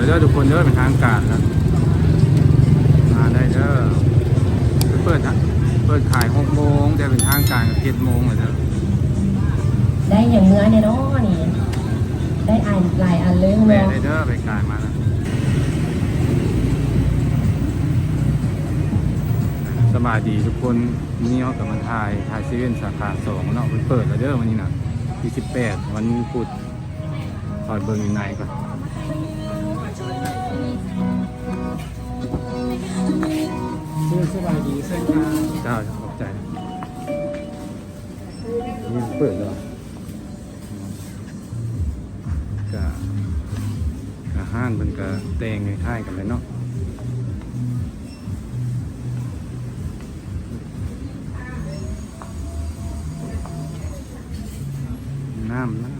ເດີທຸກຄົນເດີ ເປັນທາງການແລ້ວ ມາໄດ້ເດີ. ເປີດ ເປີດຂາຍຫົກໂມງ ແຕ່ເປັນທາງການກໍເຈັດໂມງແລ້ວເດີ. ໄດ້ຫຍັງເມືອແດ່ເນາະນີ້? ໄດ້ອັນຫຼາຍອັນເລີຍ ແວ່ ເນາະ ໄດ້ເດີ ໄປກາຍມາແລ້ວ. ສະບາຍດີທຸກຄົນ. ມື້ນີ້ເຮົາກໍມາຖ່າຍ ຖ່າຍເຊເວັ່ນສາຂາສອງເນາະ. ເພິ່ນເປີດແລ້ວເດີມື້ນີ້ນະ ທີສິບແປດ ວັນພຸດ. ເຂົ້າໄປເບິ່ງຢູ່ໃນກ່ອນ. ເຊີນ ສະບາຍດີ ເຊີນຄ່ະ. ເຈົ້າ ຂອບໃຈ. ນີ້ເປີດແລ້ວ ກະ ກະຮ້ານເພິ່ນກະແຕ່ງຄ້າຍໆກັນແຫຼະເນາະ. ນ້ຳ ນ້ຳ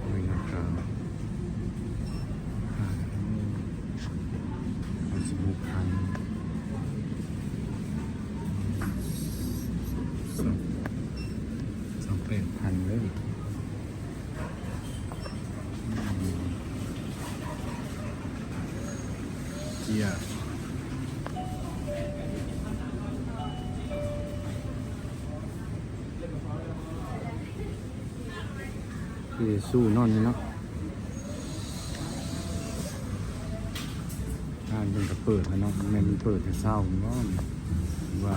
ໂອ້ຍ ລາຄາ ຫ້າສິບຫົກພັນ ຊາວແປດພັນເລີຍ. ເຈຍ ເຈຊູນອນນີ້ເນາະ. ຮ້ານເພິ່ນກໍເປີດແລ້ວເນາະ. ແມ່ນເພິ່ນເປີດແຕ່ເຊົ້າບໍ່ ວ່າ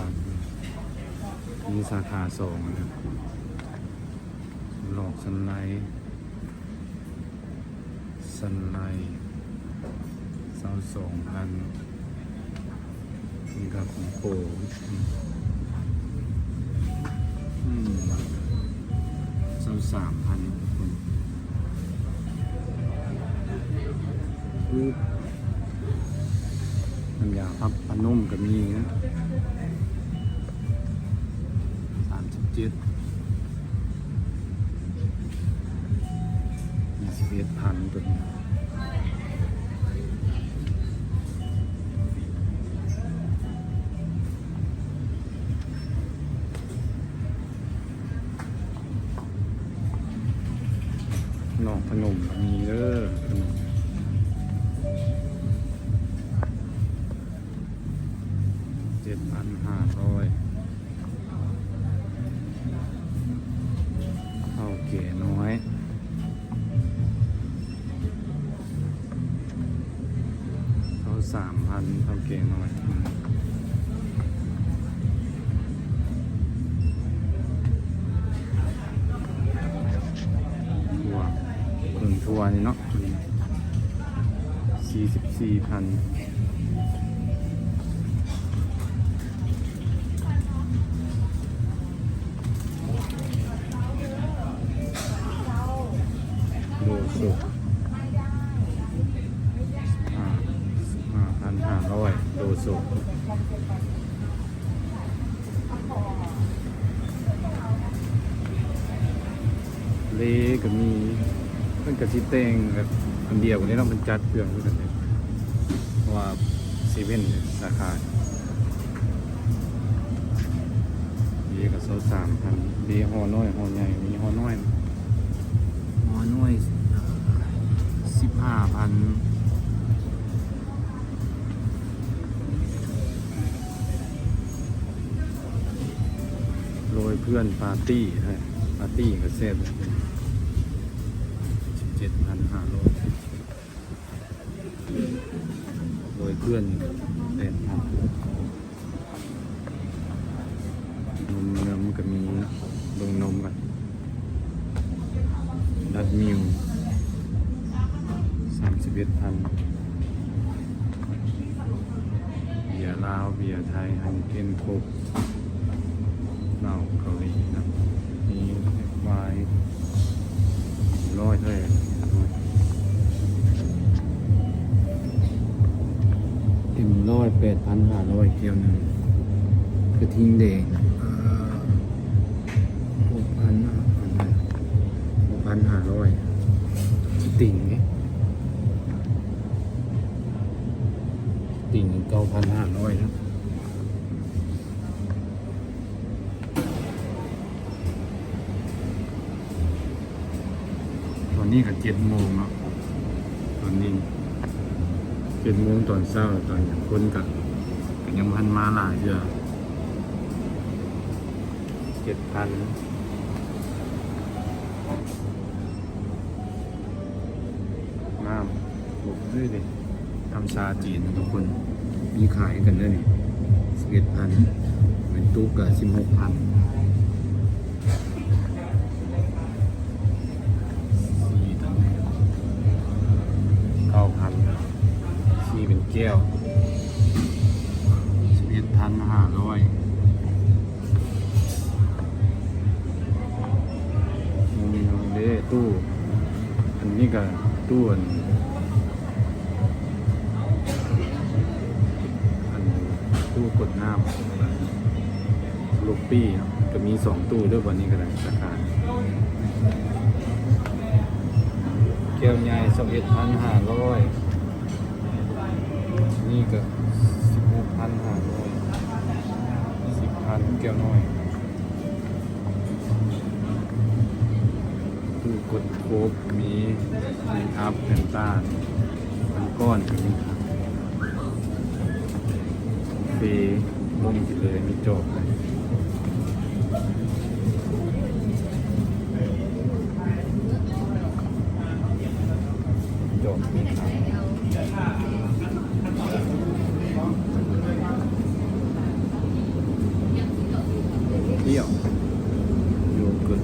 ມີສາຂາສອງນະ. ຫຼອກສັນໄລ ສັນໄລ ຊາວສອງພັນ. ເປັນກັບຂອງໂປ ອືມ ຊາວສາມພັນ. ອືມ ນ້ຳຢາພັບພະນົມກໍມີນະ ສາມສິບເຈັດ ຊາວເອັດພັນ ຕົວນີ້. ນອກພະນົມມີເດີ ພະນົມ ເຈັດພັນຫ້າຮ້ອຍ. ເຖົ້າແກ່ນ້ອຍ ຊາວສາມພັນ ເຖົ້າແກ່ນ້ອຍ. ຖົ່ວ ເຜິ້ງຖົ່ວນີ້ເນາະ ສີ່ສິບສີ່ພັນ. ໂລໂຊ ຫ້າ ຫ້າພັນຫ້າຮ້ອຍ ໂລໂຊ. ເລກໍມີ ເພິ່ນກໍຊິແຕ່ງແບບອັນດຽວກັນເດ້ເນາະ ເພິ່ນຈັດເຄື່ອງຄືກັນເດ້ ເພາະວ່າເຊເວັ່ນສາຂາ ເລກໍຊາວສາມພັນ ເລຫໍ່ນ້ອຍຫໍ່ໃຫຍ່ ມີຫໍ່ນ້ອຍ ຫໍ່ນ້ອຍ ເອີ ສິບຫ້າພັນ. ໂລຍເພື່ອນປາຕີ້ ປາຕີ້ກໍແຊບ ສິບເຈັດພັນຫ້າຮ້ອຍ. ໂລຍເພື່ອນແປດພັນ. ນົມເນີມກໍມີເນາະ ເບິ່ງນົມກ່ອນ. ດັດມິວ ສາມສິບເອັດພັນ. ເບຍລາວ ເບຍໄທ ໄຮເນເກັນ ໂຄກ ເຫຼົ້າເກົາຫຼີເນາະ ມີວາຍ ຮ້ອຍເທົ່າໃດ ເອັມຮ້ອຍ ແປດພັນຫ້າຮ້ອຍ ແກ້ວໜຶ່ງ. ກະທິງແດງ ເອີ ຫົກພັນ ຫົກພັນຫ້າຮ້ອຍ. ສະຕິງເດ້ ສະຕິງ ເກົ້າພັນຫ້າຮ້ອຍນະ. ນີ້ກໍເຈັດໂມງເນາະ ຕອນນີ້ເຈັດໂມງຕອນເຊົ້າ ຕອນນີ້ຄົນກໍ ກໍຍັງບໍ່ທັນມາຫຼາຍເທື່ອ. ເຈັດພັນ ງາມ ໂອ້ໂຫ ເດ້ ນ້ຳຊາຈີນທຸກຄົນ ມີຂາຍກັນເດີນີ້ ສິບເອັດພັນ ເປັນຕຸກກະສິບຫົກພັນ. ສີ່ ເກົ້າພັນ ສີ່ເປັນແກ້ວ ສິບເອັດພັນຫ້າຮ້ອຍ. ເດ້ ຕູ້ ອັນນີ້ກໍຕູ້ ອັນ ອັນຕູ້ກົດນ້ຳ ລູກປີ້ເນາະ ກໍມີສອງຕູ້ເດີ ບ່ອນນີ້ກໍໄດ້ ສາຂາ ແກ້ວໃຫຍ່ ຊາວເອັດພັນຫ້າຮ້ອຍ ນີ້ກໍສິບຫົກພັນຫ້າຮ້ອຍ ສິບພັນ ແກ້ວນ້ອຍ. ຕູ້ກົດໂຄບ ມີເມກອັບ ແຟນຕາ ມັງກອນກໍມີ ເຟ ລົງໄປເລີຍ ມີຈອກ ຈອກ ປຽວ ໂຍເກີດ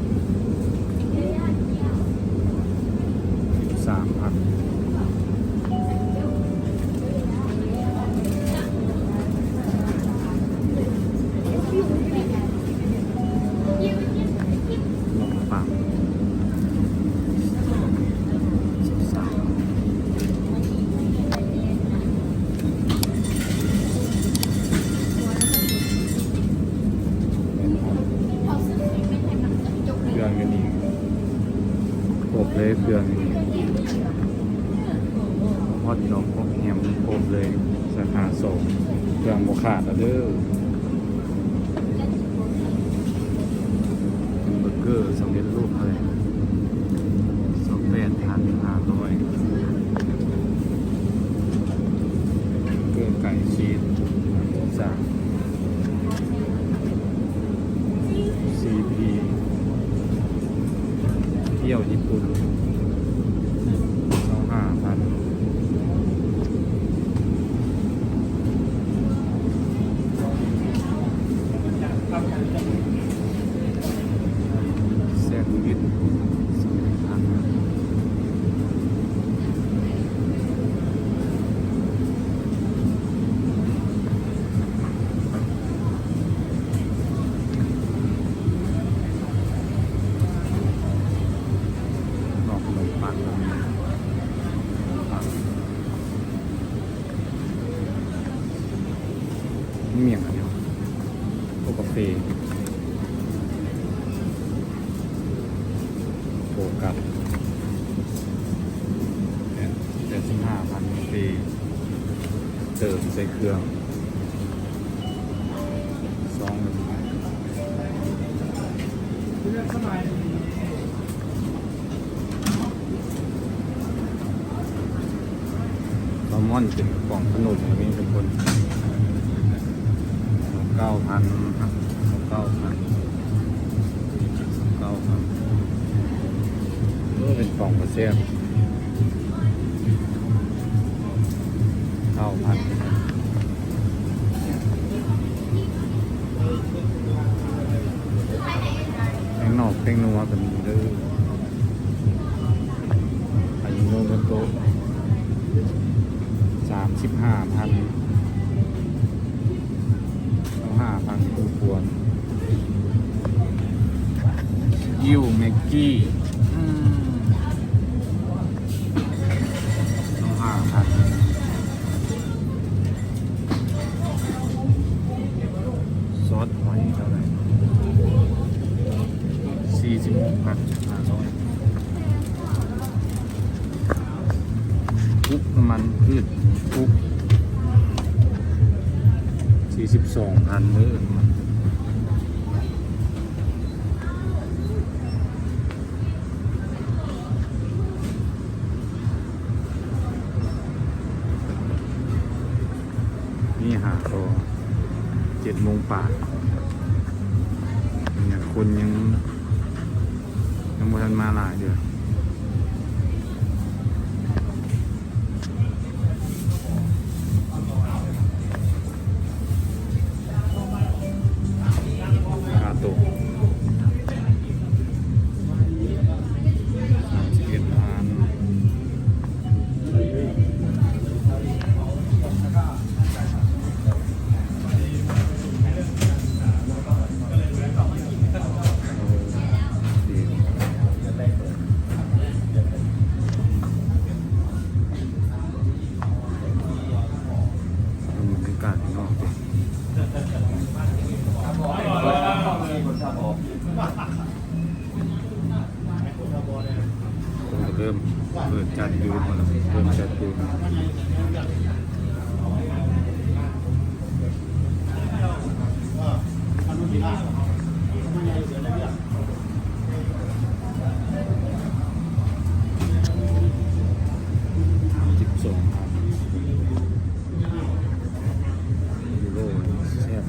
ສາມພັນ. ເຄື່ອງຢູ່ນີ້ ຄົບເລີຍ ເຄື່ອງຢູ່ນີ້ ຮອດດອກ ຄົບແຮມ ຄົບເລີຍ ສາຂາສອງ ເຄື່ອງບໍ່ຂາດແລ້ວເດີ. ເປັນເບີເກີສຳເລັດຮູບເລີຍ ຊາວແປດພັນຫ້າຮ້ອຍ. ເບີເກີໄກ່ຊີສ ສາມ ຊີພີ ກ້ຽວຍີ່ປຸ່ນ ຊາວຫ້າພັນ. ແຊນວິດ ສາມພັນ. ນອກຂະໜົມປັ້ນກໍມີ ຂະໜົມປັ້ນ ມີຫຍັງອັນນີ້ ພວກກາເຟ ໂຟກັສ ແປດ ແປດສິບຫ້າພັນ ເຟ ເຕີມໃສ່ເຄື່ອງ ສອງ ແຊລມອນເປັນກະປ໋ອງຂະໜົມກໍມີທຸກຄົນ ເກົ້າພັນ ເກົ້າພັນ ເກົ້າພັນ. ເອີ ເປັນກະປ໋ອງກໍແຊບ ເກົ້າພັນ. ແປ້ງນອກແປ້ງນົວກໍມີເດີ ອາຢິໂນໂມໂຕະ ສາມສິບຫ້າພັນ ເອົາຫ້າພັນຄູ່ຄວນ. ກິ້ວແມັກກີ້ ອືມ ເອົາຫ້າພັນ. ຊອດຫອຍເທົ່າໃດ? ສີ່ສິບຫົກພັນຫ້າຮ້ອຍ. ປຸກນ້ຳມັນພືດປຸກ ສີ່ສິບສອງພັນເດີ. ນ້ຳມັນ ຫາກໍເຈັດໂມງປາຍ ຍັງຄົນຍັງ ຍັງບໍ່ທັນມາຫຼາຍເທື່ອ. ຄ່າໂຕະ ສາມສິບເອັດພັນ. ເບິ່ງບັນຍາກາດຂ້າງນອກເດ້. ເພິ່ນກໍເລີ່ມເປີດຈັດຢູ່ ເລີ່ມຈັດຢູ່. ສິບສອງພັນ ຢູໂຣ ແຊບ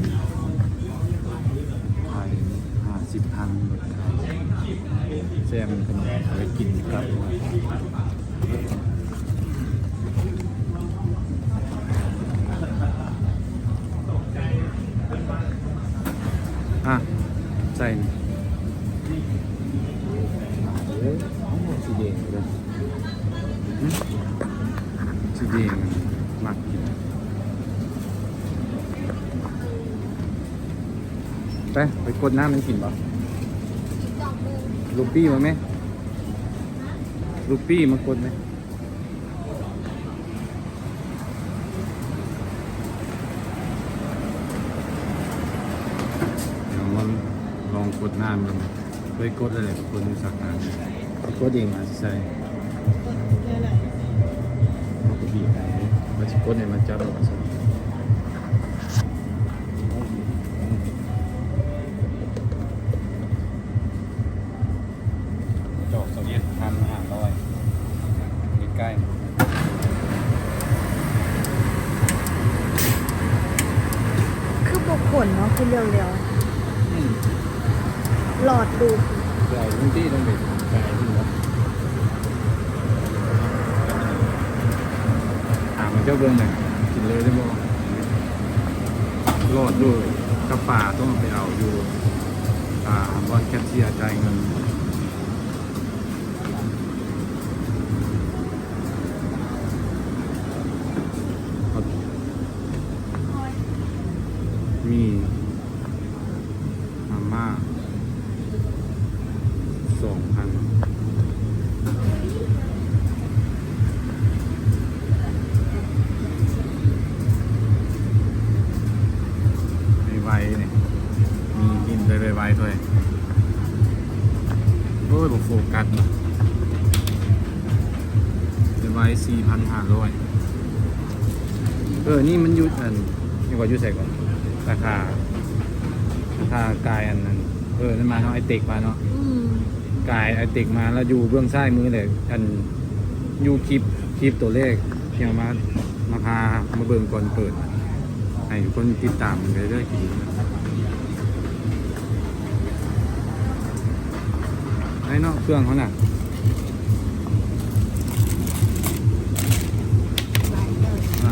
ຂາຍຫ້າສິບພັນ ແຊບ ຂະໜົມເອົາໄປກິນກັບ. ອ່ະ ໃສ່ນີ້ ເອີ ສີແດງເລີຍ ຫຶ ສີແດງມັກກິນ. ໄປ ໄປກົດນ້ຳມັນກິນບໍ່? ລູປີ້ມາແມ ລູປີ້ມາກົດແມ. ລອງ ລອງກົດນ້ຳເບິ່ງ. ເຄີຍກົດແລ້ວແຫຼະ ກົດຢູ່ສາຂາ ກົດເອງອາດຊິໃສ່ ເຮົາກໍບີບໃຫ້ ວ່າຊິກົດໃຫ້ມາຈັບ. ຈອກຊາວເອັດພັນຫ້າຮ້ອຍ ໃກ້ໆ. ຄືບໍ່ຂົນເນາະ ຄືລຽວໆ. ອືມ ຫຼອດດູດ ຫຼອດດູດ ບາງທີຕ້ອງໄປກາຍຂຶ້ນເນາະ. ຖາມເຂົາເຈົ້າເບິ່ງແຫຼະ ກິນເລີຍໄດ້ບໍ່? ຫຼອດດູດກັບປາຕ້ອງໄປເອົາຢູ່ ອ່າ ບ່ອນແຄຊເຊຍຈ່າຍເງິນ. ມີມາມ່າ ສອງພັນ ໄວໆ ນີ້ ມີກິນໄດ້ໄວໆ ດ້ວຍ. ໂອ້ຍ ບໍ່ໂຟກັສເນາະ. ໄດ້ໄວ ສີ່ພັນຫ້າຮ້ອຍ. ເອີ ນີ້ມັນຢູ່ອັນ ຍັງວ່າຢູ່ໃສກ່ອນ? ສາຂາ ສາຂາກາຍອັນນັ້ນ ເອີ ນັ້ນມາເນາະ ໄອເຕັກມາເນາະ. ອືມ ກາຍໄອເຕັກມາ ແລ້ວຢູ່ເບື້ອງຊ້າຍມືແຫຼະ ອັນ ຢູ່ຄລິບ ຄລິບໂຕແລກທີ່ເອົາມາ ມາພາມາເບິ່ງກ່ອນເປີດ ໃຫ້ທຸກຄົນຕິດຕາມເດີ ເດີ ຄລິບນີ້. ໄດ້ເນາະ ເຄື່ອງເຮົານະ. ອ່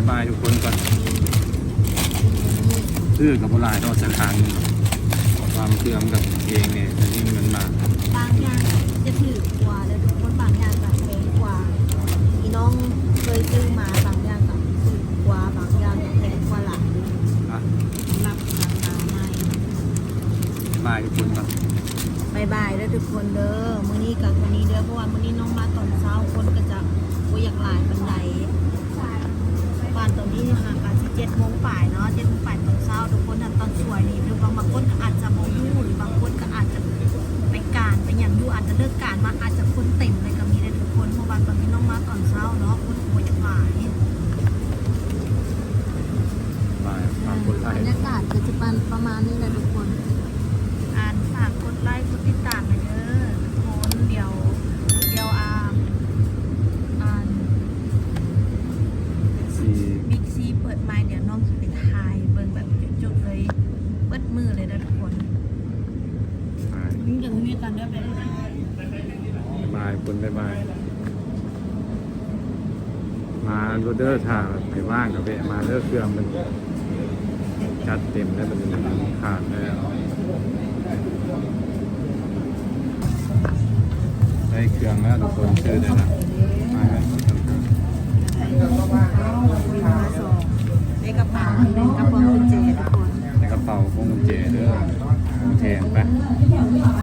ະ ບາຍບາຍທຸກຄົນກ່ອນ. ຊື້ກໍບໍ່ຫຼາຍດອກ ສາຂາໜຶ່ງ ຄວາມເຊື່ອມກັບເອງນີ້ ຈະມີເງິນມາ. ບາງຢ່າງກໍຈະຖືກກວ່າເດີທຸກຄົນ ບາງຢ່າງກໍແພງກວ່າ. ທີ່ນ້ອງເຄີຍຊື້ມາ ບາງຢ່າງກໍຖືກກວ່າ ບາງຢ່າງກໍແພງກວ່າຫຼາຍ. ອ່ະ ສຳລັບສາຂາໃໝ່. ບາຍບາຍທຸກຄົນກ່ອນ. ບາຍບາຍເດີທຸກຄົນເດີ. ມື້ນີ້ກໍເທົ່ານີ້ເດີ ເພາະວ່າມື້ນີ້ນ້ອງມາຕອນເຊົ້າ ຄົນກໍຈະບໍ່ຢາກຫຼາຍປານໃດ. ບ້ານຕອນນີ້ຫາກະຊິເຈັດໂມງປາຍເນາະ ເຈັດໂມງປາຍຕອນເຊົ້າ. ທຸກຄົນ ຖ້າຕອນສວຍນີ້ ຫຼືບາງ ບາງຄົນກໍອາດຈະບໍ່ຮູ້ ຫຼືບາງຄົນກໍອາດຈະໄປການໄປຫຍັງຢູ່ ອາດຈະເລີກການມາ ອາດຈະຄົນເຕັມເລີຍກໍມີເດີທຸກຄົນ. ເພາະວ່າຕອນນີ້ນ້ອງມາຕອນເຊົ້າເນາະ ຄົນກໍບໍ່ຢາກຫຼາຍ. ບາຍ ຝາກກົດໄລ ບັນຍາກາດກໍຈະປະມານນີ້ແຫຼະທຸກຄົນ. ອ່ານ ຝາກກົດໄລ ກົດຕິດຕາມໃຫ້ເດີທຸກຄົນ. ດຽວ ດຽວ ອ່າ ອ່າ ບິກຊີເປີດໃໝ່ ດຽວນ້ອງ ບາຍ ບາຍ ບາຍ ມາໂລດເດີ ຖ້າໃຜວ່າງກໍແວະມາເດີ ເຄື່ອງມັນຈັດເຕັມແລ້ວ ບັດນີ້ມັນຂາດແລ້ວ ໄດ້ເຄື່ອງແລ້ວທຸກຄົນ ຊື້ໄດ້ແລ້ວ ມາແລ້ວ ໄດ້ກະເປົາອັນໜຶ່ງກັບພວງກຸນແຈທຸກຄົນ ໄດ້ກະເປົາພວງກຸນແຈເດີ ແຖມໄປ.